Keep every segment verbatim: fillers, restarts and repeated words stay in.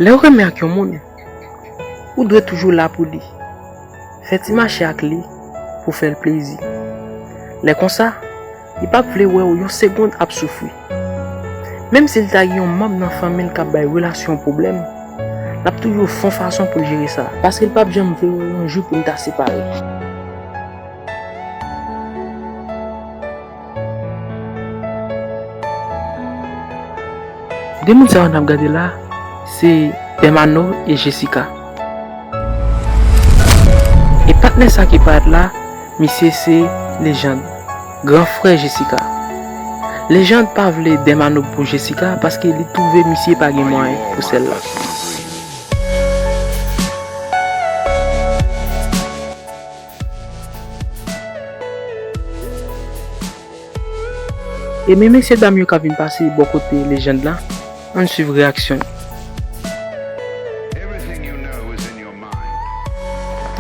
Lè w renmen ak yon moun, ou dwe toujou la pou li. Fè ti mache ak li pou fè l plezi. Lè konsa, li p ap vle wè w yon segonn ap soufri. Menm si l ta gen yon manm nan fanmi l k ap bay relasyon an pwoblèm, l ap toujou fè yon fason pou l jere sa, paske l p ap janm vle wè yon jou pou n ta separe. De moun sa yo n ap gade la, se Dermano e Jessica. E patnè sa ki parèt la, misye se Légende, gran frè Jessica. Légende pa vle Dermano pou Jessica paske li twouve misye pa gen mwayen pou sè l la. E men mesye dam yo k ap vin pase bò kote Légende la, ann swiv reyaksyon yo.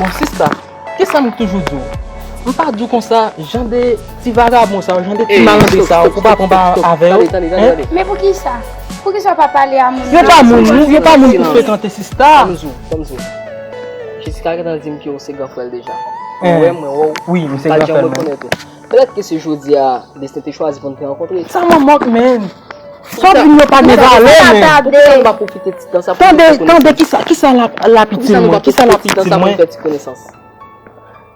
Bon, sista, kisa m toujou di w? M pa di w konsa, jan de ti vagabon sa yo, jan de ti malandren sa yo, pou pa pran pa avè yo. Men poukisa? Poukisa w pa pale a moun nan? Yo pa moun, yo pa moun pou frekante, sista. Jessica gentan di m ke w se gran frè l deja. Ou wè mwen, wè w. Wi, m se gran frè l, men. Petèt ke se jodi a desten te chwazi pou n te rankontre. Sa manman k, men. Sa w di m yo pa gen valè, men. Poukisa nou pa pwofite ti tan sa pou n fè ti konesans? Tande, tande, kisa, kisa l ap, l ap itil mwen? Kisa l ap itil mwen?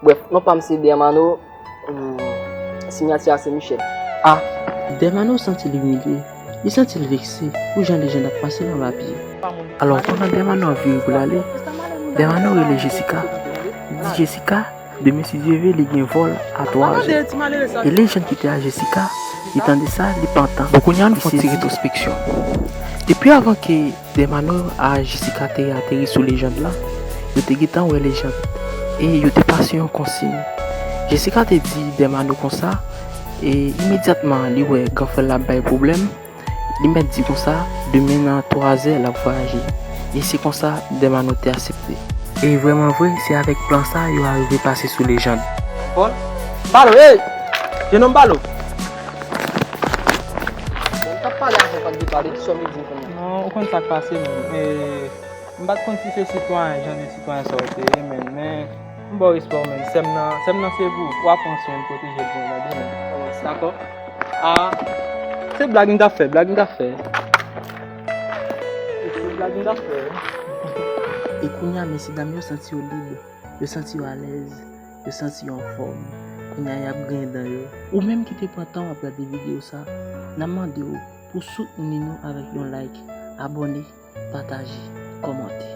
Brèf, non pa m se Dermano, hmm, siyati a se Michel. Ah, Dermano santi l imilye, li santi l vekse pou jan Légende ap pase l anba pye. Alò, pandan Dermano ap vire pou l ale, Dermano rele Jessica. Li di Jessica, demen si Dye ve, li gen vòl a twa zè. E Légende ki te a Jessica, li tande sa, li pantan. Bon, kounye a nou fè yon ti retwospeksyon. Depi avan ke Dermano a Jessica te ateri sou Légende la, yo te gentan wè Légende. E yo te pase yon konsiy. Jessica te di Dermano konsa, e imedyatman li wè gran frè l ap bay pwoblèm, li mèt di konsa, demen nan twa zè l ap vwayaje. E se konsa Dermano te aksepte. E vrèman vre, se avèk plan sa yo arive pase sou Légende. Paul? Balo, hey! Jenòm Balo! Bon, m t ap pale avè w, pa t vle pale, kisa w vle di m kounye a? Non, ou konn sa k pase, men. E, m pa t konn si se sitwayen, jan de sitwayen sa w te ye, men, men, m ba w respè w, men. Sè m nan, sè m nan se pou w ap pran swen l, pwoteje l pou mwen, tande, men. Dakò? Ah, se blag m t ap fè, blag m t ap fè. Se blag m t ap fè. E kounye a, mesye dam yo santi yo lib, yo santi yo alèz, yo santi yo anfòm. Kounye a, y ap griyen dan yo. Ou menm ki te pran tan w ap gade videyo sa, n ap mande w pou w soutni nou avèk yon like, abòne, pataje, kòmante.